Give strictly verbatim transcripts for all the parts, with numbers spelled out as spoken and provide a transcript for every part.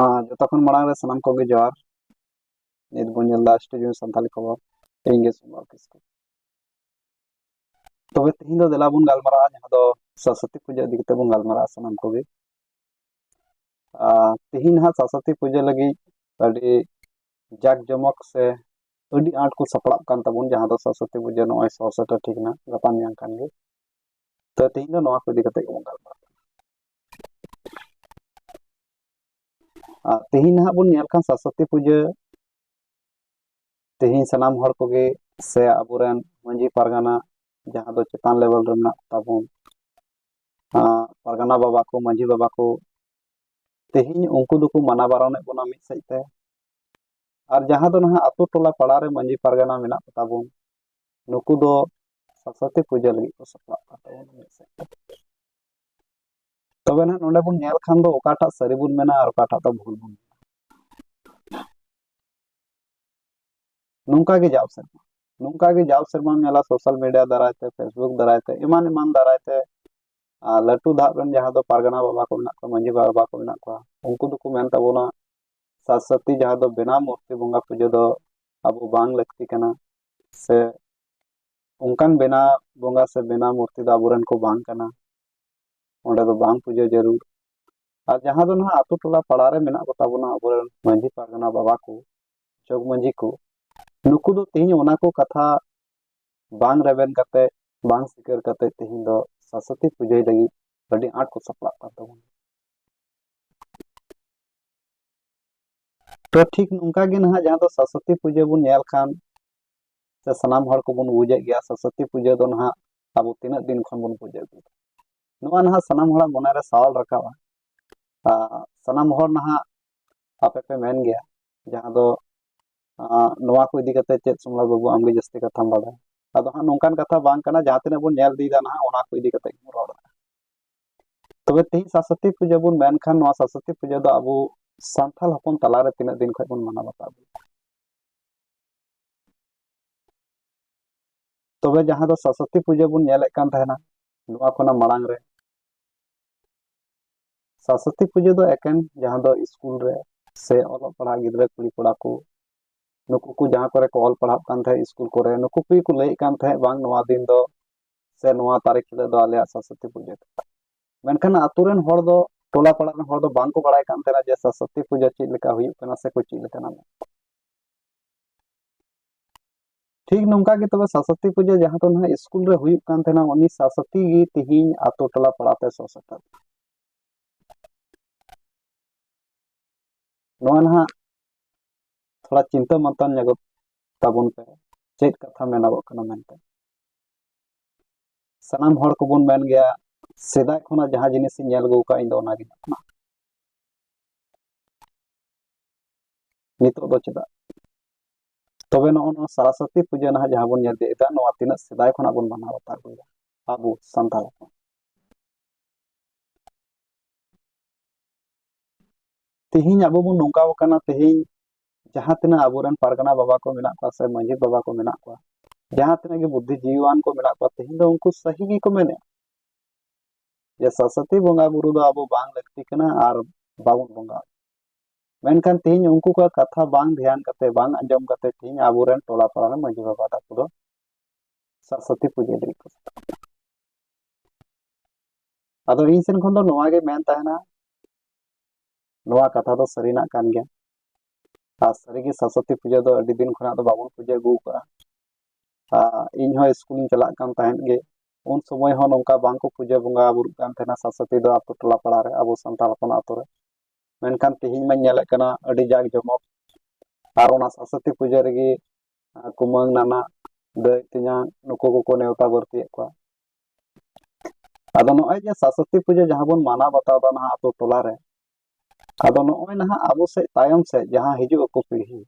ᱟᱨ ᱡᱚᱛᱚ ᱠᱷᱚᱱ ᱢᱟᱲᱟᱝ ᱨᱮ ᱥᱟᱱᱟᱢ ᱠᱚᱜᱮ ᱡᱚᱦᱟᱨ᱾ ᱱᱤᱛ ᱵᱚᱱ ᱧᱮᱞ ᱮᱫᱟ ᱥᱴᱩᱰᱤᱭᱳ ᱥᱟᱱᱛᱟᱲᱤ ᱠᱷᱚᱵᱚᱨ, ᱤᱧ ᱜᱮ ᱥᱳᱢᱵᱟᱞ ᱠᱤᱥᱠᱩ᱾ ᱛᱚᱵᱮ ᱛᱮᱦᱮᱧ ᱫᱚ ᱫᱮᱞᱟ ᱵᱚᱱ ᱜᱟᱞᱢᱟᱨᱟᱜᱼᱟ, ᱡᱟᱦᱟᱸ ᱫᱚ ᱥᱟᱥᱚᱛᱤ ᱯᱩᱡᱟᱹ ᱤᱫᱤ ᱠᱟᱛᱮ ᱵᱚᱱ ᱜᱟᱞᱢᱟᱨᱟᱜᱼᱟ ᱥᱟᱱᱟᱢ ᱠᱚᱜᱮ᱾ ᱟᱨ ᱛᱮᱦᱮᱧ ᱱᱟᱦᱟᱜ ᱥᱟᱥᱚᱛᱤ ᱯᱩᱡᱟᱹ ᱞᱟᱹᱜᱤᱫ ᱟᱹᱰᱤ ᱡᱟᱠ ᱡᱚᱢᱚᱠ ᱥᱮ ᱟᱹᱰᱤ ᱟᱸᱴ ᱠᱚ ᱥᱟᱯᱲᱟᱜ ᱠᱟᱱ ᱛᱟᱵᱚᱱ, ᱡᱟᱦᱟᱸ ᱫᱚ ᱥᱟᱥᱚᱛᱤ ᱯᱩᱡᱟᱹ ᱱᱚᱜᱼᱚᱭ ᱥᱚ ᱥᱮᱴᱮᱨ ᱴᱷᱤᱠ ᱱᱟ, ᱜᱟᱯᱟ ᱢᱮᱭᱟᱝ ᱠᱷᱟᱱ ᱜᱮ᱾ ᱛᱚ ᱛᱮᱦᱮᱧ ᱫᱚ ᱱᱚᱣᱟ ᱠᱚ ᱤᱫᱤ ᱠᱟᱛᱮ ᱜᱮᱵᱚᱱ ᱜᱟᱞᱢᱟᱨᱟᱜᱼᱟ᱾ ᱟᱨ ᱛᱮᱦᱮᱧ ᱱᱟᱦᱟᱜ ᱵᱚᱱ ᱧᱮᱞ ᱠᱷᱟᱱ ᱥᱟᱥᱚᱛᱤ ᱯᱩᱡᱟᱹ, ᱛᱮᱦᱮᱧ ᱥᱟᱱᱟᱢ ᱦᱚᱲ ᱠᱚᱜᱮ ᱥᱮ ᱟᱵᱚᱨᱮᱱ ᱢᱟᱹᱡᱷᱤ ᱯᱟᱨᱜᱟᱱᱟ ᱡᱟᱦᱟᱸ ᱫᱚ ᱪᱮᱛᱟᱱ ᱞᱮᱵᱮᱞ ᱨᱮ ᱢᱮᱱᱟᱜ ᱛᱟᱵᱚᱱ, ᱟᱸ, ᱯᱟᱨᱜᱟᱱᱟ ᱵᱟᱵᱟ ᱠᱚ, ᱢᱟᱹᱡᱷᱤ ᱵᱟᱵᱟ ᱠᱚ, ᱛᱮᱦᱮᱧ ᱩᱱᱠᱩ ᱫᱚᱠᱚ ᱢᱟᱱᱟ ᱵᱟᱨᱚᱱᱮᱫ ᱵᱚᱱᱟ ᱢᱤᱫ ᱥᱮᱫ ᱛᱮ᱾ ᱟᱨ ᱡᱟᱦᱟᱸ ᱫᱚ ᱱᱟᱦᱟᱜ ᱟᱛᱳ ᱴᱚᱞᱟ ᱯᱟᱲᱟ ᱨᱮ ᱢᱟᱹᱡᱷᱤ ᱯᱟᱨᱜᱟᱱᱟ ᱢᱮᱱᱟᱜ ᱠᱚᱛᱟ ᱵᱚᱱ, ᱱᱩᱠᱩ ᱫᱚ ᱥᱟᱥᱚᱛᱤ ᱯᱩᱡᱟᱹ ᱞᱟᱹᱜᱤᱫ ᱠᱚ ᱥᱟᱯᱲᱟᱜ ᱠᱟᱱ ᱛᱟᱵᱚᱱᱟ ᱢᱤᱫ ᱥᱮᱫ ᱛᱮ᱾ ᱛᱚᱵᱮ ᱱᱟᱦᱟᱜ ᱱᱚᱰᱮ ᱵᱚᱱ ᱧᱮᱞ ᱠᱷᱟᱱ ᱫᱚ ᱚᱠᱟᱴᱟᱜ ᱥᱟᱹᱨᱤ ᱵᱚᱱ ᱢᱮᱱᱟ ᱟᱨ ᱚᱠᱟᱴᱟᱜ ᱫᱚ ᱵᱷᱩᱞ ᱵᱚᱱ ᱢᱮᱱᱟ᱾ ᱱᱚᱝᱠᱟ ᱜᱮ ᱡᱟᱣ ᱥᱮᱨᱢᱟ, ᱱᱚᱝᱠᱟ ᱜᱮ ᱡᱟᱣ ᱥᱮᱨᱢᱟᱢ ᱧᱮᱞᱟ, ᱥᱳᱥᱟᱞ ᱢᱤᱰᱤᱭᱟ ᱫᱟᱨᱟᱭ ᱛᱮ, ᱯᱷᱮᱥᱵᱩᱠ ᱫᱟᱨᱟᱭ ᱛᱮ, ᱮᱢᱟᱱ ᱮᱢᱟᱱ ᱫᱟᱨᱟᱭ ᱛᱮ, ᱟᱨ ᱞᱟᱹᱴᱩ ᱫᱷᱟᱯ ᱨᱮᱱ ᱡᱟᱦᱟᱸ ᱫᱚ ᱯᱟᱨᱜᱟᱱᱟ ᱵᱟᱵᱟ ᱠᱚ ᱢᱮᱱᱟᱜ ᱠᱚᱣᱟ, ᱢᱟᱹᱡᱷᱤ ᱵᱟᱵᱟ ᱠᱚ ᱢᱮᱱᱟᱜ ᱠᱚᱣᱟ, ᱩᱱᱠᱩ ᱫᱚᱠᱚ ᱢᱮᱱ ᱛᱟᱵᱚᱱᱟ, ᱥᱟᱨᱥᱟᱛᱤ ᱡᱟᱦᱟᱸ ᱫᱚ ᱵᱮᱱᱟᱣ ᱢᱩᱨᱛᱤ ᱵᱚᱸᱜᱟ ᱯᱩᱡᱟᱹ ᱫᱚ ᱟᱵᱚ ᱵᱟᱝ ᱞᱟᱹᱠᱛᱤ ᱠᱟᱱᱟ, ᱥᱮ ᱚᱱᱠᱟᱱ ᱵᱮᱱᱟᱣ ᱵᱚᱸᱜᱟ ᱥᱮ ᱵᱮᱱᱟᱣ ᱢᱩᱨᱛᱤ ᱫᱚ ᱟᱵᱚᱨᱮᱱ ᱠᱚ ᱵᱟᱝ ᱠᱟᱱᱟ, ᱚᱸᱰᱮ ᱫᱚ ᱵᱟᱝ ᱯᱩᱡᱟᱹ ᱡᱟᱹᱨᱩᱲ᱾ ᱟᱨ ᱡᱟᱦᱟᱸ ᱫᱚ ᱱᱟᱦᱟᱜ ᱟᱛᱳ ᱴᱚᱞᱟ ᱯᱟᱲᱟ ᱨᱮ ᱢᱮᱱᱟᱜ ᱠᱚᱛᱟ ᱵᱚᱱᱟ ᱟᱵᱚᱨᱮᱱ ᱢᱟᱹᱡᱷᱤ ᱯᱟᱨᱜᱟᱱᱟ ᱵᱟᱵᱟ ᱠᱚ, ᱡᱚᱜᱽ ᱢᱟᱹᱡᱷᱤ ᱠᱚ, ᱱᱩᱠᱩ ᱫᱚ ᱛᱮᱦᱮᱧ ᱚᱱᱟ ᱠᱚ ᱠᱟᱛᱷᱟ ᱵᱟᱝ ᱨᱮᱵᱮᱱ ᱠᱟᱛᱮ, ᱵᱟᱝ ᱥᱤᱠᱟᱹᱨ ᱠᱟᱛᱮ ᱛᱮᱦᱮᱧ ᱫᱚ ᱥᱟᱨᱥᱟᱛᱤ ᱯᱩᱡᱟᱹᱭ ᱞᱟᱹᱜᱤᱫ ᱟᱹᱰᱤ ᱟᱸᱴ ᱠᱚ ᱥᱟᱯᱲᱟᱜ ᱠᱟᱱ ᱛᱟᱵᱚᱱᱟ᱾ ᱛᱚ ᱴᱷᱤᱠ ᱱᱚᱝᱠᱟ ᱜᱮ ᱱᱟᱦᱟᱜ ᱡᱟᱦᱟᱸ ᱫᱚ ᱥᱟᱨᱥᱟᱛᱤ ᱯᱩᱡᱟᱹ ᱵᱚᱱ ᱧᱮᱞ ᱠᱷᱟᱱ, ᱥᱮ ᱥᱟᱱᱟᱢ ᱦᱚᱲ ᱠᱚᱵᱚᱱ ᱵᱩᱡᱮᱫ ᱜᱮᱭᱟ, ᱥᱟᱨᱥᱟᱛᱤ ᱯᱩᱡᱟᱹ ᱫᱚ ᱱᱟᱦᱟᱜ ᱟᱵᱚ ᱛᱤᱱᱟᱹᱜ ᱫᱤᱱ ᱠᱷᱚᱱ ᱵᱚᱱ ᱯᱩᱡᱟᱹ ᱟᱹᱜᱩᱭᱮᱫᱟ᱾ ᱱᱚᱣᱟ ᱱᱟᱦᱟᱜ ᱥᱟᱱᱟᱢ ᱦᱚᱲᱟᱜ ᱢᱚᱱᱮᱨᱮ ᱥᱟᱣᱟᱞ ᱨᱟᱠᱟᱵᱼᱟ᱾ ᱟᱨ ᱥᱟᱱᱟᱢ ᱦᱚᱲ ᱱᱟᱦᱟᱜ ᱟᱯᱮ ᱯᱮ ᱢᱮᱱ ᱜᱮᱭᱟ, ᱡᱟᱦᱟᱸ ᱫᱚ, ᱟᱸ, ᱱᱚᱣᱟ ᱠᱚ ᱤᱫᱤ ᱠᱟᱛᱮ ᱪᱮᱫ ᱥᱚᱢᱨᱟᱭ ᱵᱟᱹᱵᱩ ᱟᱢᱜᱮ ᱡᱟᱹᱥᱛᱤ ᱠᱟᱛᱷᱟᱢ ᱵᱟᱲᱟᱭᱟ? ᱟᱫᱚ ᱦᱟᱸᱜ ᱱᱚᱝᱠᱟᱱ ᱠᱟᱛᱷᱟ ᱵᱟᱝ ᱠᱟᱱᱟ, ᱡᱟᱦᱟᱸ ᱛᱤᱱᱟᱹᱜ ᱵᱚᱱ ᱧᱮᱞ ᱤᱫᱤᱭᱮᱫᱟ ᱱᱟᱦᱟᱜ ᱚᱱᱟ ᱠᱚ ᱤᱫᱤ ᱠᱟᱛᱮ ᱜᱮᱵᱚᱱ ᱨᱚᱲᱟ᱾ ᱛᱚᱵᱮ ᱛᱮᱦᱮᱧ ᱥᱟᱨᱥᱟᱛᱤ ᱯᱩᱡᱟᱹ ᱵᱚᱱ ᱢᱮᱱᱠᱷᱟᱱ ᱱᱚᱣᱟ ᱥᱟᱨᱥᱟᱛᱤ ᱯᱩᱡᱟᱹ ᱫᱚ ᱟᱵᱚ ᱥᱟᱱᱛᱟᱲ ᱦᱚᱯᱚᱱ ᱛᱟᱞᱟᱨᱮ ᱛᱤᱱᱟᱹᱜ ᱫᱤᱱ ᱠᱷᱚᱱ ᱵᱚᱱ ᱢᱟᱱᱟᱣ ᱵᱟᱛᱟᱣ ᱟᱹᱜᱩᱭᱮᱫᱟ? ᱛᱚᱵᱮ ᱡᱟᱦᱟᱸ ᱫᱚ ᱥᱟᱨᱥᱟᱛᱤ ᱯᱩᱡᱟᱹ ᱵᱚᱱ ᱧᱮᱞᱮᱫ ᱠᱟᱱ ᱛᱟᱦᱮᱱᱟ, ᱱᱚᱣᱟ ᱠᱷᱚᱱᱟᱜ ᱢᱟᱲᱟᱝ ᱨᱮ ᱥᱟᱨᱚᱥᱚᱛᱤ ᱯᱩᱡᱟᱹ ᱫᱚ ᱮᱠᱮᱱ ᱡᱟᱦᱟᱸ ᱫᱚ ᱥᱠᱩᱞ ᱨᱮ ᱥᱮ ᱚᱞᱚᱜ ᱯᱟᱲᱦᱟᱜ ᱜᱤᱫᱽᱨᱟᱹ ᱠᱩᱲᱤ ᱠᱚᱲᱟ ᱠᱚ, ᱱᱩᱠᱩ ᱠᱚ ᱡᱟᱦᱟᱸ ᱠᱚᱨᱮ ᱠᱚ ᱚᱞ ᱯᱟᱲᱦᱟᱜ ᱠᱟᱱ ᱛᱟᱦᱮᱸᱫ ᱥᱠᱩᱞ ᱠᱚᱨᱮ, ᱱᱩᱠᱩ ᱠᱚᱜᱮ ᱠᱚ ᱞᱟᱹᱭᱮᱫ ᱠᱟᱱ ᱛᱟᱦᱮᱸᱫ ᱵᱟᱝ ᱱᱚᱣᱟ ᱫᱤᱱ ᱫᱚ ᱥᱮ ᱱᱚᱣᱟ ᱛᱟᱹᱨᱤᱠᱷ ᱦᱤᱞᱳᱜ ᱫᱚ ᱟᱞᱮᱭᱟᱜ ᱥᱟᱨᱚᱥᱚᱛᱤ ᱯᱩᱡᱟᱹ ᱠᱟᱱᱟ᱾ ᱢᱮᱱᱠᱷᱟᱱ ᱟᱛᱳ ᱨᱮᱱ ᱦᱚᱲ ᱫᱚ, ᱴᱚᱞᱟ ᱯᱟᱲᱟ ᱨᱮᱱ ᱦᱚᱲ ᱫᱚ ᱵᱟᱝ ᱠᱚ ᱵᱟᱲᱟᱭ ᱠᱟᱱ ᱛᱟᱦᱮᱱᱟ ᱡᱮ ᱥᱟᱨᱚᱥᱚᱛᱤ ᱯᱩᱡᱟᱹ ᱪᱮᱫ ᱞᱮᱠᱟ ᱦᱩᱭᱩᱜ ᱠᱟᱱᱟ ᱥᱮ ᱠᱚ ᱪᱮᱫ ᱞᱮᱠᱟᱱᱟ᱾ ᱴᱷᱤᱠ ᱱᱚᱝᱠᱟ ᱜᱮ ᱛᱚᱵᱮ ᱥᱟᱨᱚᱥᱚᱛᱤ ᱯᱩᱡᱟᱹ ᱡᱟᱦᱟᱸ ᱫᱚ ᱱᱟᱦᱟᱜ ᱥᱠᱩᱞ ᱨᱮ ᱦᱩᱭᱩᱜ ᱠᱟᱱ ᱛᱟᱦᱮᱱᱟ, ᱩᱱᱤ ᱥᱟᱨᱚᱥᱚᱛᱤ ᱜᱮ ᱛᱤᱦᱤᱧ ᱟᱛᱳ ᱴᱚᱞᱟ ᱯᱟᱲᱟ ᱛᱮ ᱥᱚᱥᱮᱴᱮᱨ᱾ ᱱᱚᱣᱟ ᱱᱟᱦᱟᱜ ᱛᱷᱚᱲᱟ ᱪᱤᱱᱛᱟᱹ ᱢᱟᱱᱛᱟᱱ ᱧᱚᱜᱚᱜ ᱛᱟᱵᱚᱱ ᱯᱮ, ᱪᱮᱫ ᱠᱟᱛᱷᱟ ᱢᱮᱱᱚᱜᱚᱜ ᱠᱟᱱᱟ ᱢᱮᱱᱛᱮ᱾ ᱥᱟᱱᱟᱢ ᱦᱚᱲ ᱠᱚᱵᱚᱱ ᱢᱮᱱ ᱜᱮᱭᱟ, ᱥᱮᱫᱟᱭ ᱠᱷᱚᱱᱟᱜ ᱡᱟᱦᱟᱸ ᱡᱤᱱᱤᱥ ᱤᱧ ᱧᱮᱞ ᱟᱹᱜᱩ ᱟᱠᱟᱫ, ᱤᱧ ᱫᱚ ᱚᱱᱟᱜᱤᱧ ᱟᱯᱱᱟᱨᱟ᱾ ᱱᱤᱛᱚᱜ ᱫᱚ ᱪᱮᱫᱟᱜ? ᱛᱚᱵᱮ ᱱᱚᱜᱼᱚ ᱱᱚᱣᱟ ᱥᱟᱨᱟᱥᱚᱛᱤ ᱯᱩᱡᱟᱹ ᱱᱟᱦᱟᱜ ᱡᱟᱦᱟᱸ ᱵᱚᱱ ᱧᱮᱞ ᱤᱫᱤᱭᱮᱫᱟ, ᱱᱚᱣᱟ ᱛᱤᱱᱟᱹᱜ ᱥᱮᱫᱟᱭ ᱠᱷᱚᱱᱟᱜ ᱵᱚᱱ ᱢᱟᱱᱟᱣ ᱵᱟᱛᱟᱣ ᱟᱹᱜᱩᱭᱮᱫᱟ ᱟᱵᱚ ᱥᱟᱱᱛᱟᱲ ᱦᱚᱯᱚᱱ᱾ ᱛᱮᱦᱮᱧ ᱟᱵᱚ ᱵᱚᱱ ᱱᱚᱝᱠᱟ ᱟᱠᱟᱱᱟ, ᱛᱮᱦᱮᱧ ᱡᱟᱦᱟᱸ ᱛᱤᱱᱟᱹᱜ ᱟᱵᱚᱨᱮᱱ ᱯᱟᱨᱜᱟᱱᱟ ᱵᱟᱵᱟ ᱠᱚ ᱢᱮᱱᱟᱜ ᱠᱚᱣᱟ ᱥᱮ ᱢᱟᱹᱡᱷᱤ ᱵᱟᱵᱟ ᱠᱚ ᱢᱮᱱᱟᱜ ᱠᱚᱣᱟ, ᱡᱟᱦᱟᱸ ᱛᱤᱱᱟᱹᱜ ᱜᱮ ᱵᱩᱫᱽᱫᱷᱤᱡᱤᱵᱤᱣᱟᱱ ᱠᱚ ᱢᱮᱱᱟᱜ ᱠᱚᱣᱟ, ᱛᱮᱦᱮᱧ ᱫᱚ ᱩᱱᱠᱩ ᱥᱟᱹᱦᱤ ᱜᱮᱠᱚ ᱢᱮᱱᱮᱫᱼᱟ ᱡᱮ ᱥᱟᱨᱚᱥᱚᱛᱤ ᱵᱚᱸᱜᱟ ᱵᱩᱨᱩ ᱫᱚ ᱟᱵᱚ ᱵᱟᱝ ᱞᱟᱹᱠᱛᱤ ᱠᱟᱱᱟ ᱟᱨ ᱵᱟᱵᱚᱱ ᱵᱚᱸᱜᱟᱜᱼᱟ᱾ ᱢᱮᱱᱠᱷᱟᱱ ᱛᱮᱦᱮᱧ ᱩᱱᱠᱩ ᱠᱚᱣᱟᱜ ᱠᱟᱛᱷᱟ ᱵᱟᱝ ᱫᱷᱮᱭᱟᱱ ᱠᱟᱛᱮ, ᱵᱟᱝ ᱟᱸᱡᱚᱢ ᱠᱟᱛᱮ ᱛᱮᱦᱮᱧ ᱟᱵᱚᱨᱮᱱ ᱴᱚᱞᱟ ᱯᱟᱲᱟ ᱨᱮᱱ ᱢᱟᱹᱡᱷᱤ ᱵᱟᱵᱟ ᱛᱟᱠᱚ ᱫᱚ ᱥᱟᱨᱚᱥᱚᱛᱤ ᱯᱩᱡᱟᱹ ᱞᱟᱹᱜᱤᱫ ᱠᱚ ᱥᱮᱴᱮᱨᱚᱜ ᱠᱟᱱᱟ᱾ ᱟᱫᱚ ᱤᱧ ᱥᱮᱱ ᱠᱷᱚᱱ ᱫᱚ ᱱᱚᱣᱟ ᱜᱮ ᱢᱮᱱ ᱛᱟᱦᱮᱱᱟ, ᱱᱚᱣᱟ ᱠᱟᱛᱷᱟ ᱫᱚ ᱥᱟᱹᱨᱤᱱᱟᱜ ᱠᱟᱱ ᱜᱮᱭᱟ᱾ ᱟᱨ ᱥᱟᱹᱨᱤᱜᱮ ᱥᱟᱨᱚᱥᱚᱛᱤ ᱯᱩᱡᱟᱹ ᱫᱚ ᱟᱹᱰᱤ ᱫᱤᱱ ᱠᱷᱚᱱᱟᱜ ᱫᱚ ᱵᱟᱵᱚᱱ ᱯᱩᱡᱟᱹ ᱟᱹᱜᱩ ᱟᱠᱟᱫᱼᱟ᱾ ᱟᱨ ᱤᱧ ᱦᱚᱸ ᱥᱠᱩᱞᱤᱧ ᱪᱟᱞᱟᱜ ᱠᱟᱱ ᱛᱟᱦᱮᱸᱫ ᱜᱮ, ᱩᱱ ᱥᱚᱢᱚᱭ ᱦᱚᱸ ᱱᱚᱝᱠᱟ ᱵᱟᱝ ᱠᱚ ᱯᱩᱡᱟᱹ ᱵᱚᱸᱜᱟ ᱵᱩᱨᱩᱜ ᱠᱟᱱ ᱛᱟᱦᱮᱱᱟ ᱥᱟᱨᱚᱥᱚᱛᱤ ᱫᱚ ᱟᱛᱳ ᱴᱚᱞᱟ ᱯᱟᱲᱟ ᱨᱮ, ᱟᱵᱚ ᱥᱟᱱᱛᱟᱲ ᱦᱚᱯᱚᱱ ᱟᱛᱳ ᱨᱮ᱾ ᱢᱮᱱᱠᱷᱟᱱ ᱛᱮᱦᱮᱧ ᱢᱟᱧ ᱧᱮᱞᱮᱫ ᱠᱟᱱᱟ ᱟᱹᱰᱤ ᱡᱟᱠ ᱡᱚᱢᱚᱠ, ᱟᱨ ᱚᱱᱟ ᱥᱟᱨᱚᱥᱚᱛᱤ ᱯᱩᱡᱟᱹ ᱨᱮᱜᱮ, ᱟᱨ ᱠᱩᱢᱟᱹᱝ, ᱱᱟᱱᱟ, ᱫᱟᱹᱭ, ᱛᱮᱧᱟᱝ, ᱱᱩᱠᱩ ᱠᱚᱠᱚ ᱱᱮᱣᱛᱟ ᱵᱟᱹᱲᱛᱤᱭᱮᱫ ᱠᱚᱣᱟ᱾ ᱟᱫᱚ ᱱᱚᱜᱼᱚᱭ ᱡᱮ ᱥᱟᱨᱚᱥᱚᱛᱤ ᱯᱩᱡᱟᱹ ᱡᱟᱦᱟᱸ ᱵᱚᱱ ᱢᱟᱱᱟᱣ ᱵᱟᱛᱟᱣ ᱮᱫᱟ ᱱᱟᱦᱟᱜ ᱟᱛᱳ ᱴᱚᱞᱟ ᱨᱮ, ᱟᱫᱚ ᱱᱚᱜᱼᱚᱭ ᱱᱟᱦᱟᱜ ᱟᱵᱚ ᱥᱮᱫ ᱛᱟᱭᱚᱢ ᱥᱮᱫ ᱡᱟᱦᱟᱸ ᱦᱤᱡᱩᱜ ᱟᱠᱚ ᱯᱤᱲᱦᱤ,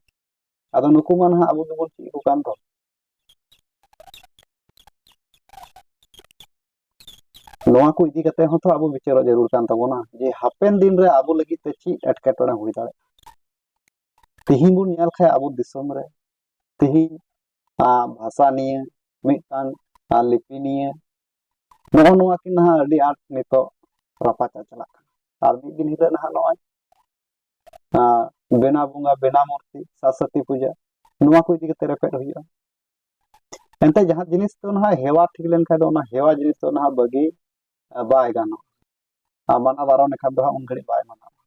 ᱟᱫᱚ ᱱᱩᱠᱩ ᱢᱟ ᱱᱟᱦᱟᱜ ᱟᱵᱚ ᱜᱮᱵᱚᱱ ᱪᱮᱫ ᱟᱠᱚ ᱠᱟᱱ ᱫᱚ᱾ ᱱᱚᱣᱟ ᱠᱚ ᱤᱫᱤ ᱠᱟᱛᱮ ᱦᱚᱸᱛᱚ ᱟᱵᱚ ᱵᱤᱪᱟᱹᱨᱚᱜ ᱡᱟᱹᱨᱩᱲ ᱠᱟᱱ ᱛᱟᱵᱚᱱᱟ ᱡᱮ ᱦᱟᱯᱮᱱ ᱫᱤᱱ ᱨᱮ ᱟᱵᱚ ᱞᱟᱹᱜᱤᱫ ᱛᱮ ᱪᱮᱫ ᱮᱴᱠᱮᱴᱚᱬᱮ ᱦᱩᱭ ᱫᱟᱲᱮᱭᱟᱜᱼᱟ᱾ ᱛᱤᱦᱤᱧ ᱵᱚᱱ ᱧᱮᱞ ᱠᱷᱟᱱ ᱟᱵᱚ ᱫᱤᱥᱚᱢ ᱨᱮ ᱛᱤᱦᱤᱧ, ᱟ, ᱵᱷᱟᱥᱟ ᱱᱤᱭᱮ ᱢᱤᱫᱴᱟᱝ, ᱟ, ᱞᱤᱯᱤ ᱱᱤᱭᱮ ᱱᱚᱜᱼᱚ ᱱᱚᱣᱟ ᱠᱤᱱ ᱱᱟᱦᱟᱜ ᱟᱹᱰᱤ ᱟᱸᱴ ᱱᱤᱛᱚᱜ ᱨᱟᱯᱟᱪᱟᱜ ᱪᱟᱞᱟᱜ ᱠᱟᱱᱟ᱾ ᱟᱨ ᱢᱤᱫ ᱫᱤᱱ ᱦᱤᱞᱳᱜ ᱱᱟᱦᱟᱜ ᱱᱚᱜᱼᱚᱭ ᱟᱨ ᱵᱮᱱᱟᱣ ᱵᱚᱸᱜᱟ, ᱵᱮᱱᱟᱣ ᱢᱩᱨᱛᱤ, ᱥᱟᱨᱥᱚᱛᱤ ᱯᱩᱡᱟᱹ, ᱱᱚᱣᱟ ᱠᱚ ᱤᱫᱤ ᱠᱟᱛᱮ ᱨᱮᱯᱮᱫ ᱦᱩᱭᱩᱜᱼᱟ᱾ ᱮᱱᱛᱮ ᱡᱟᱦᱟᱸ ᱡᱤᱱᱤᱥ ᱫᱚ ᱱᱟᱦᱟᱜ ᱦᱮᱣᱟ ᱴᱷᱤᱠ ᱞᱮᱱᱠᱷᱟᱱ ᱫᱚ, ᱚᱱᱟ ᱦᱮᱣᱟ ᱡᱤᱱᱤᱥ ᱫᱚ ᱱᱟᱦᱟᱜ ᱵᱟᱹᱜᱤ ᱵᱟᱭ ᱜᱟᱱᱚᱜᱼᱟ᱾ ᱟᱨ ᱢᱟᱱᱟ ᱵᱟᱨᱚᱱ ᱞᱮᱠᱷᱟᱱ ᱫᱚ ᱦᱟᱸᱜ ᱩᱱ ᱜᱷᱟᱹᱲᱤᱡ ᱵᱟᱭ ᱢᱟᱱᱟᱣᱟ᱾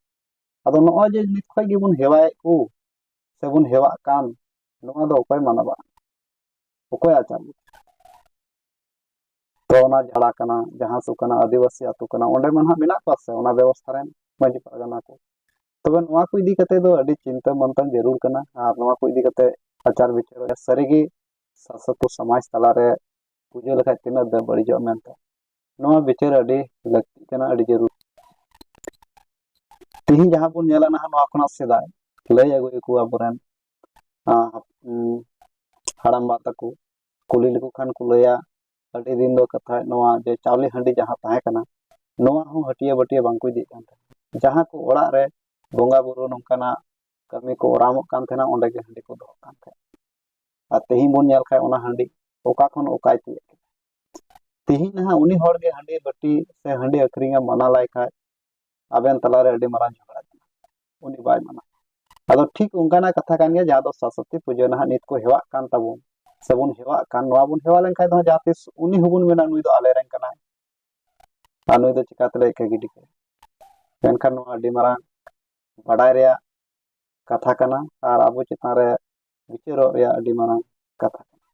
ᱟᱫᱚ ᱱᱚᱜᱼᱚᱭ ᱡᱮ ᱱᱤᱛ ᱠᱷᱚᱱ ᱜᱮᱵᱚᱱ ᱦᱮᱣᱟᱭᱮᱫ ᱠᱚ ᱥᱮᱵᱚᱱ ᱦᱮᱣᱟᱜ ᱠᱟᱱ, ᱱᱚᱣᱟ ᱫᱚ ᱚᱠᱚᱭ ᱢᱟᱱᱟᱣᱟ? ᱚᱠᱚᱭ ᱟᱪᱟᱨ? ᱛᱚ ᱚᱱᱟ ᱡᱷᱟᱲᱟ ᱠᱟᱱᱟ, ᱡᱟᱦᱟᱸ ᱥᱩ ᱠᱟᱱᱟ, ᱟᱹᱫᱤᱵᱟᱹᱥᱤ ᱟᱹᱛᱩ ᱠᱟᱱᱟ, ᱚᱸᱰᱮ ᱢᱟ ᱱᱟᱦᱟᱜ ᱢᱮᱱᱟᱜ ᱠᱚᱣᱟ ᱥᱮ, ᱚᱱᱟ ᱵᱮᱵᱚᱥᱛᱷᱟ ᱨᱮᱱ ᱢᱟᱹᱡᱷᱤ ᱯᱟᱨᱜᱟᱱᱟ ᱠᱚ᱾ ᱛᱚᱵᱮ ᱱᱚᱣᱟ ᱠᱚ ᱤᱫᱤ ᱠᱟᱛᱮ ᱫᱚ ᱟᱹᱰᱤ ᱪᱤᱱᱛᱟᱹ ᱢᱟᱱᱛᱷᱟᱱ ᱡᱟᱹᱨᱩᱲ ᱠᱟᱱᱟ᱾ ᱟᱨ ᱱᱚᱣᱟ ᱠᱚ ᱤᱫᱤ ᱠᱟᱛᱮ ᱟᱪᱟᱨ ᱵᱤᱪᱟᱹᱨ ᱥᱟᱹᱨᱤᱜᱮ ᱥᱟᱥᱚᱛ ᱥᱚᱢᱟᱡᱽ ᱛᱟᱞᱟᱨᱮ ᱯᱩᱡᱟᱹ ᱞᱮᱠᱷᱟᱡ ᱛᱤᱱᱟᱹᱜ ᱫᱚ ᱵᱟᱹᱲᱤᱡᱚᱜᱼᱟ ᱢᱮᱱᱛᱮ, ᱱᱚᱣᱟ ᱵᱤᱪᱟᱹᱨ ᱟᱹᱰᱤ ᱞᱟᱹᱠᱛᱤᱜ ᱠᱟᱱᱟ, ᱟᱹᱰᱤ ᱡᱟᱹᱨᱩᱲ᱾ ᱛᱤᱦᱤᱧ ᱡᱟᱦᱟᱸ ᱵᱚᱱ ᱧᱮᱞᱟ ᱱᱟᱦᱟᱜ, ᱱᱚᱣᱟ ᱠᱷᱚᱱᱟᱜ ᱥᱮᱫᱟᱭ ᱞᱟᱹᱭ ᱟᱹᱜᱩᱭᱟᱠᱚ ᱟᱵᱚᱨᱮᱱ ᱟᱸ, ᱦᱟᱯ-, ᱩᱸ, ᱦᱟᱲᱟᱢᱵᱟ ᱛᱟᱠᱚ, ᱠᱩᱞᱤ ᱞᱮᱠᱚ ᱠᱷᱟᱱ ᱠᱚ ᱞᱟᱹᱭᱟ, ᱟᱹᱰᱤ ᱫᱤᱱ ᱫᱚ ᱠᱟᱛᱷᱟ ᱱᱚᱣᱟ ᱡᱮ ᱪᱟᱣᱞᱮ ᱦᱟᱺᱰᱤ ᱡᱟᱦᱟᱸ ᱛᱟᱦᱮᱸ ᱠᱟᱱᱟ, ᱱᱚᱣᱟ ᱦᱚᱸ ᱦᱟᱹᱴᱤᱭᱟᱹ ᱵᱟᱹᱴᱤᱭᱟᱹ ᱵᱟᱝ ᱠᱚ ᱤᱫᱤᱭᱮᱫ ᱠᱟᱱ ᱛᱟᱦᱮᱸᱱᱟ᱾ ᱡᱟᱦᱟᱸ ᱠᱚ ᱚᱲᱟᱜ ᱨᱮ ᱵᱚᱸᱜᱟ ᱵᱩᱨᱩ ᱱᱚᱝᱠᱟᱱᱟᱜ ᱠᱟᱹᱢᱤ ᱠᱚ ᱚᱨᱟᱢᱚᱜ ᱠᱟᱱ ᱛᱟᱦᱮᱸᱱᱟ, ᱚᱸᱰᱮ ᱜᱮ ᱦᱟᱺᱰᱤ ᱠᱚ ᱫᱚᱦᱚ ᱠᱟᱱ ᱛᱟᱦᱮᱸᱱᱟ᱾ ᱟᱨ ᱛᱮᱦᱮᱧ ᱵᱚᱱ ᱧᱮᱞ ᱠᱷᱟᱱ, ᱚᱱᱟ ᱦᱟᱺᱰᱤ ᱚᱠᱟ ᱠᱷᱚᱱ ᱚᱠᱟᱭ ᱛᱤᱭᱳᱜ ᱠᱮᱫᱟ? ᱛᱮᱦᱮᱧ ᱱᱟᱦᱟᱜ ᱩᱱᱤ ᱦᱚᱲ ᱜᱮ ᱦᱟᱺᱰᱤ ᱵᱟᱹᱴᱤ ᱥᱮ ᱦᱟᱺᱰᱤ ᱟᱹᱠᱷᱨᱤᱧ ᱮ ᱢᱟᱱᱟ ᱞᱟᱭ ᱠᱷᱟᱱ, ᱟᱵᱮᱱ ᱛᱟᱞᱟᱨᱮ ᱟᱹᱰᱤ ᱢᱟᱨᱟᱝ ᱡᱷᱚᱜᱽᱲᱟ ᱠᱟᱱᱟ, ᱩᱱᱤ ᱵᱟᱭ ᱢᱟᱱᱟ᱾ ᱟᱫᱚ ᱴᱷᱤᱠ ᱚᱱᱠᱟᱱᱟᱜ ᱠᱟᱛᱷᱟ ᱠᱟᱱ ᱜᱮᱭᱟ, ᱡᱟᱦᱟᱸ ᱫᱚ ᱥᱟᱥᱚᱛᱤ ᱯᱩᱡᱟᱹ ᱱᱟᱦᱟᱜ ᱱᱤᱛ ᱠᱚ ᱦᱮᱣᱟᱜ ᱠᱟᱱ ᱛᱟᱵᱚᱱ, ᱥᱮᱵᱚᱱ ᱦᱮᱣᱟᱜ ᱠᱟᱱ, ᱱᱚᱣᱟ ᱵᱚᱱ ᱦᱮᱣᱟ ᱞᱮᱱᱠᱷᱟᱱ ᱫᱚ ᱡᱟᱦᱟᱸ ᱛᱤᱥ ᱩᱱᱤ ᱦᱚᱸᱵᱚᱱ ᱢᱮᱱᱟ, "ᱱᱩᱭ ᱫᱚ ᱟᱞᱮ ᱨᱮᱱ ᱠᱟᱱᱟᱭ, ᱟᱨ ᱱᱩᱭ ᱫᱚ ᱪᱤᱠᱟᱹ ᱛᱮᱞᱮ ᱮᱠᱮ ᱜᱤᱰᱤ ᱠᱟᱭᱟ?" ᱢᱮᱱᱠᱷᱟᱱ ᱱᱚᱣᱟ ᱟᱹᱰᱤ ᱢᱟᱨᱟᱝ ᱵᱟᱰᱟᱭ ᱨᱮᱭᱟᱜ ᱠᱟᱛᱷᱟ ᱠᱟᱱᱟ ᱟᱨ ᱟᱵᱚ ᱪᱮᱛᱟᱱ ᱨᱮ ᱵᱤᱪᱟᱹᱨᱚᱜ ᱨᱮᱭᱟᱜ ᱟᱹᱰᱤ ᱢᱟᱨᱟᱝ ᱠᱟᱛᱷᱟ ᱠᱟᱱᱟ᱾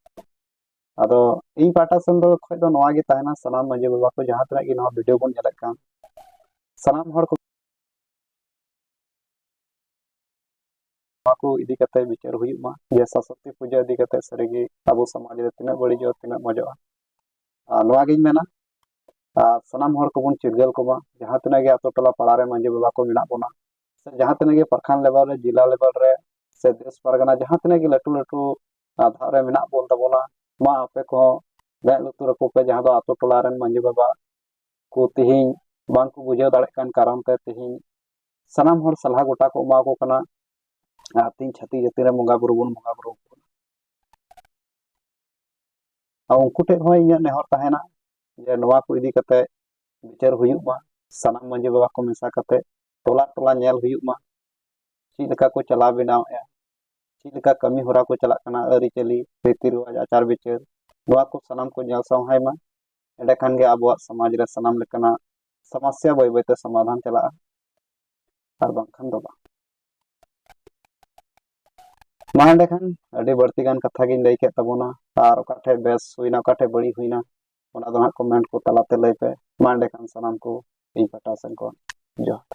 ᱟᱫᱚ ᱤᱧ ᱯᱟᱦᱴᱟ ᱥᱮᱱ ᱫᱚ ᱠᱷᱚᱡ ᱫᱚ ᱱᱚᱣᱟ ᱜᱮ ᱛᱟᱦᱮᱱᱟ, ᱥᱟᱱᱟᱢ ᱢᱟᱹᱡᱷᱤ ᱵᱟᱵᱟ ᱠᱚ ᱡᱟᱦᱟᱸ ᱛᱤᱱᱟᱹᱜ ᱜᱮ ᱱᱚᱣᱟ video ᱵᱚᱱ ᱧᱮᱞᱮᱫ ᱠᱟᱱ, ᱥᱟᱱᱟᱢ ᱦᱚᱲ ᱠᱚ ᱱᱚᱣᱟ ᱠᱚ ᱤᱫᱤ ᱠᱟᱛᱮ ᱵᱤᱪᱟᱹᱨ ᱦᱩᱭᱩᱜ ᱢᱟ, ᱡᱮ ᱥᱟᱥᱚᱛᱤ ᱯᱩᱡᱟᱹ ᱤᱫᱤ ᱠᱟᱛᱮ ᱥᱟᱹᱨᱤᱜᱮ ᱟᱵᱚ ᱥᱚᱢᱟᱡᱽ ᱨᱮ ᱛᱤᱱᱟᱹᱜ ᱵᱟᱹᱲᱤᱡᱚᱜᱼᱟ, ᱛᱤᱱᱟᱹᱜ ᱢᱚᱡᱚᱜᱼᱟ᱾ ᱟᱨ ᱱᱚᱣᱟ ᱜᱤᱧ ᱢᱮᱱᱟ, ᱟᱨ ᱥᱟᱱᱟᱢ ᱦᱚᱲ ᱠᱚᱵᱚᱱ ᱪᱤᱨᱜᱟᱹᱞ ᱠᱚᱢᱟ, ᱡᱟᱦᱟᱸ ᱛᱤᱱᱟᱹᱜ ᱜᱮ ᱟᱛᱳ ᱴᱚᱞᱟ ᱯᱟᱲᱟ ᱨᱮ ᱢᱟᱹᱡᱷᱤ ᱵᱟᱵᱟ ᱠᱚ ᱢᱮᱱᱟᱜ ᱵᱚᱱᱟ, ᱥᱮ ᱡᱟᱦᱟᱸ ᱛᱤᱱᱟᱹᱜ ᱜᱮ ᱯᱨᱚᱠᱷᱚᱸᱰ level ᱨᱮ, ᱡᱮᱞᱟ level ᱨᱮ, ᱥᱮ ᱫᱮᱥ ᱯᱟᱨᱜᱟᱱᱟ ᱡᱟᱦᱟᱸ ᱛᱤᱱᱟᱹᱜ ᱜᱮ ᱞᱟᱹᱴᱩ ᱞᱟᱹᱴᱩ, ᱟᱨ ᱫᱷᱟᱣ ᱨᱮ ᱢᱮᱱᱟᱜ ᱵᱚᱱ ᱛᱟᱵᱚᱱᱟ, ᱢᱟ ᱟᱯᱮ ᱠᱚᱦᱚᱸ ᱢᱮᱫ ᱞᱩᱛᱩᱨ ᱟᱠᱚ ᱯᱮ, ᱡᱟᱦᱟᱸ ᱫᱚ ᱟᱛᱳ ᱴᱚᱞᱟ ᱨᱮᱱ ᱢᱟᱹᱡᱷᱤ ᱵᱟᱵᱟ ᱠᱚ ᱛᱮᱦᱮᱧ ᱵᱟᱝ ᱠᱚ ᱵᱩᱡᱷᱟᱹᱣ ᱫᱟᱲᱮᱭᱟᱜ ᱠᱟᱱ ᱠᱟᱨᱚᱱ ᱛᱮ ᱛᱮᱦᱮᱧ ᱥᱟᱱᱟᱢ ᱦᱚᱲ ᱥᱟᱞᱦᱟ ᱜᱚᱴᱟ ᱠᱚ ᱮᱢᱟ ᱠᱚ ᱠᱟᱱᱟ᱾ ᱟᱨ ᱛᱮᱦᱮᱧ ᱪᱷᱟᱹᱛᱤᱠ ᱡᱟᱹᱛᱤ ᱨᱮᱱ ᱵᱚᱸᱜᱟ ᱵᱩᱨᱩ ᱵᱚᱱ ᱵᱚᱸᱜᱟ ᱵᱩᱨᱩ ᱟᱠᱚ ᱠᱟᱱᱟ᱾ ᱟᱨ ᱩᱱᱠᱩ ᱴᱷᱮᱱ ᱦᱚᱸ ᱤᱧᱟᱹᱜ ᱱᱮᱦᱚᱨ ᱛᱟᱦᱮᱱᱟ ᱡᱮ ᱱᱚᱣᱟ ᱠᱚ ᱤᱫᱤ ᱠᱟᱛᱮ ᱵᱤᱪᱟᱹᱨ ᱦᱩᱭᱩᱜ ᱢᱟ, ᱥᱟᱱᱟᱢ ᱢᱟᱹᱡᱷᱤ ᱵᱟᱵᱟ ᱠᱚ ᱢᱮᱥᱟ ᱠᱟᱛᱮ ᱴᱚᱞᱟ ᱴᱚᱞᱟ ᱧᱮᱞ ᱦᱩᱭᱩᱜ ᱢᱟ, ᱪᱮᱫ ᱞᱮᱠᱟ ᱠᱚ ᱪᱟᱞᱟᱣ ᱵᱮᱱᱟᱣᱮᱫᱼᱟ, ᱪᱮᱫ ᱞᱮᱠᱟ ᱠᱟᱹᱢᱤ ᱦᱚᱨᱟ ᱠᱚ ᱪᱟᱞᱟᱜ ᱠᱟᱱᱟ, ᱟᱹᱨᱤᱪᱟᱹᱞᱤ, ᱨᱤᱛᱤ ᱨᱮᱣᱟᱡᱽ, ᱟᱪᱟᱨ ᱵᱤᱪᱟᱹᱨ, ᱱᱚᱣᱟ ᱠᱚ ᱥᱟᱱᱟᱢ ᱠᱚ ᱧᱮᱞ ᱥᱟᱶᱦᱟᱭ ᱢᱟ᱾ ᱮᱸᱰᱮᱠᱷᱟᱱ ᱜᱮ ᱟᱵᱚᱣᱟᱜ ᱥᱚᱢᱟᱡᱽ ᱨᱮ ᱥᱟᱱᱟᱢ ᱞᱮᱠᱟᱱᱟᱜ ᱥᱚᱢᱚᱥᱥᱟ ᱵᱟᱹᱭ ᱵᱟᱹᱭᱛᱮ ᱥᱚᱢᱟᱫᱷᱟᱱ ᱪᱟᱞᱟᱜᱼᱟ, ᱟᱨ ᱵᱟᱝᱠᱷᱟᱱ ᱫᱚ ᱵᱟᱝ᱾ ᱢᱟ ᱮᱸᱰᱮᱠᱷᱟᱱ ᱟᱹᱰᱤ ᱵᱟᱹᱲᱛᱤ ᱜᱟᱱ ᱠᱟᱛᱷᱟ ᱜᱤᱧ ᱞᱟᱹᱭ ᱠᱮᱫ ᱛᱟᱵᱚᱱᱟ, ᱟᱨ ᱚᱠᱟ ᱴᱷᱮᱡ ᱵᱮᱥ ᱦᱩᱭᱱᱟ, ᱚᱠᱟ ᱴᱷᱮᱡ ᱵᱟᱹᱲᱤᱡ ᱦᱩᱭᱱᱟ, ᱚᱱᱟ ᱫᱚ ᱦᱟᱸᱜ ᱠᱚᱢᱮᱱᱴ ᱠᱚ ᱛᱟᱞᱟᱛᱮ ᱞᱟᱹᱭ ᱯᱮ᱾ ᱢᱟ ᱮᱸᱰᱮᱠᱷᱟᱱ ᱥᱟᱱᱟᱢ ᱠᱚ ᱤᱧ ᱯᱟᱦᱴᱟ ᱥᱮᱱ ᱠᱷᱚᱱ ᱡᱚᱦᱟᱨ᱾